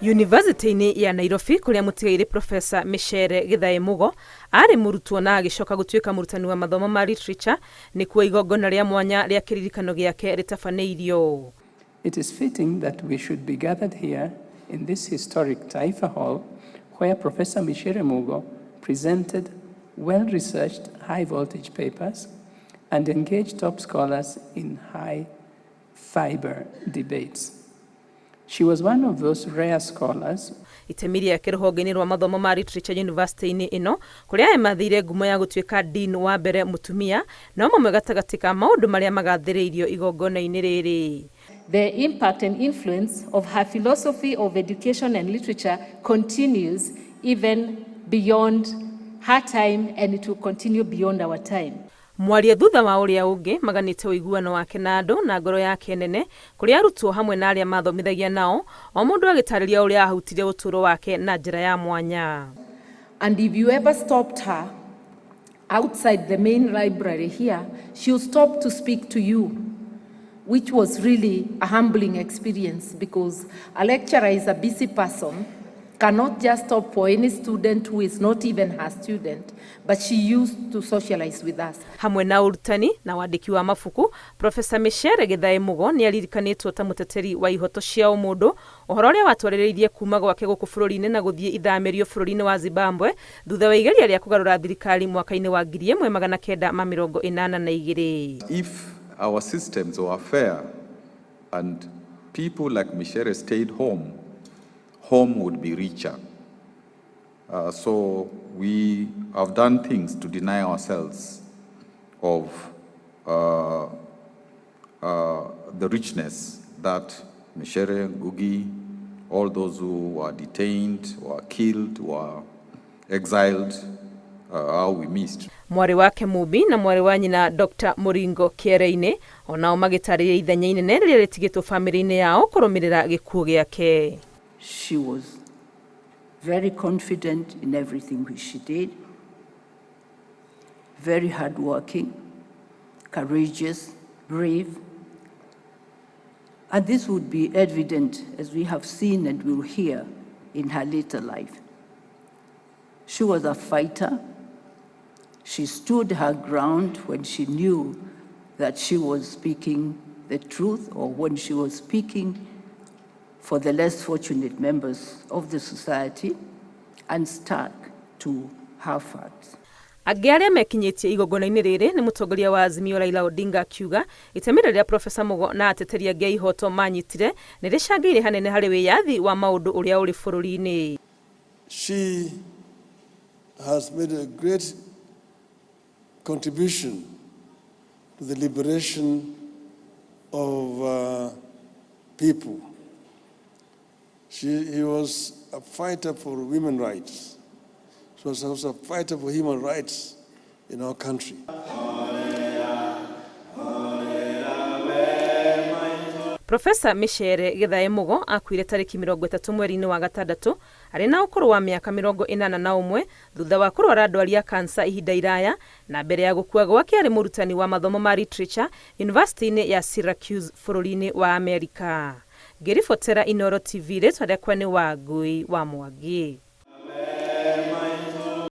Yunivasĩtĩ-inĩ ya Nairobi kũrĩa mũtigairĩ Professor Micere Githae Mugo arĩ mũrutwo na agĩcoka gũtuĩka mũrutani wa mathomo ma literature nĩkuo igongona rĩa mwanya rĩa kĩririkano gĩake rĩtabanĩirio. It is fitting that we should be gathered here in this historic Taifa Hall where Professor Micere Mugo presented well-researched high-voltage papers and engaged top scholars in high-fiber debates. She was one of those rare scholars Itemi rĩake rũhonge-inĩ rwa mathomo ma literature yunivasĩtĩ-inĩ ĩno kũrĩa emathĩire ngumo ya gũtuĩka dean wa mbere mũtumia no mamwe gatagatĩ ka maũndũ marĩa magathĩrĩirio igongona-inĩ rĩrĩ. The impact and influence of her philosophy of education and literature continues even beyond her time, and it will continue beyond our time. Mwaria thutha wa ũrĩa ũngĩ maganĩte ũiguano wake na andũ na ngoro yake nene kũrĩ arutwo hamwe na arĩa mathomithagia nao, o mũndũ agĩtarĩria ũrĩa ahutirie ũtũũro wake na njĩra ya mwanya. And if you ever stopped her outside the main library here, she'll stop to speak to you, which was really a humbling experience because a lecturer is a busy person, cannot just stop for any student who is not even her student, but she used to socialize with us. Hamwe na ũrutani na wandĩki wa mabuku, Professor Micere Githae Mugo nĩ aririkanĩtwo ta mũteteri wa ihoto cia ũmũndũ, ũhoro ũrĩa watwarĩrĩirie kuma gwake gũkũ bũrũri-inĩ na gũthiĩ ithamĩrio bũrũri-inĩ wa Zimbabwe thutha wa igeria rĩa kũgarũra thirikari mwaka-inĩ wa 1982. If our systems were fair and people like Micere stayed home, home would be richer. So we have done things to deny ourselves of the richness that Micere, Ngugi, all those who were detained, were killed, were exiled, how we missed. Mwarĩ wake Mumbi na mwarĩ wa nyina Dr. Muringo Kĩere-inĩ onao magĩtarĩria ithenya inene rĩrĩa rĩtigĩtwo bamĩrĩ-inĩ yao kũrũmĩrĩra gĩkuũ gĩake. She was very confident in everything which she did, very hardworking, courageous, brave. And this would be evident, as we have seen and will hear, in her later life. She was a fighter. She stood her ground when she knew that she was speaking the truth or when she was speaking for the less fortunate members of the society, and stuck to her facts. Angĩ arĩa mekinyĩtie igongona-inĩ rĩrĩ nĩ mũtongoria wa Azimio Raila Odinga akiuga itemi rĩrĩa Profesa Mugo na ateteri angĩ a ihoto manyitire nĩ rĩcangĩire hanene harĩ wĩyathi wa maũndũ ũrĩa ũrĩ bũrũri-inĩ. She has made a great contribution to the liberation of people. He was a fighter for women rights. She was also a fighter for human rights in our country. Profesa Micere Githae Mugo akuire tarĩki 30 mweri-inĩ wa gatandatũ arĩ na ũkũrũ wa mĩaka 81 thutha wa kũrwara ndwari ya kansa ihinda iraya, na mbere ya gũkua gwake arĩ mũrutani wa mathomo ma literature yunivasĩtĩ-inĩ ya Syracuse bũrũri-inĩ wa Amerika. Ngĩribotera Inooro TV, rĩtwa rĩakwa nĩ Wangui wa Mwangi.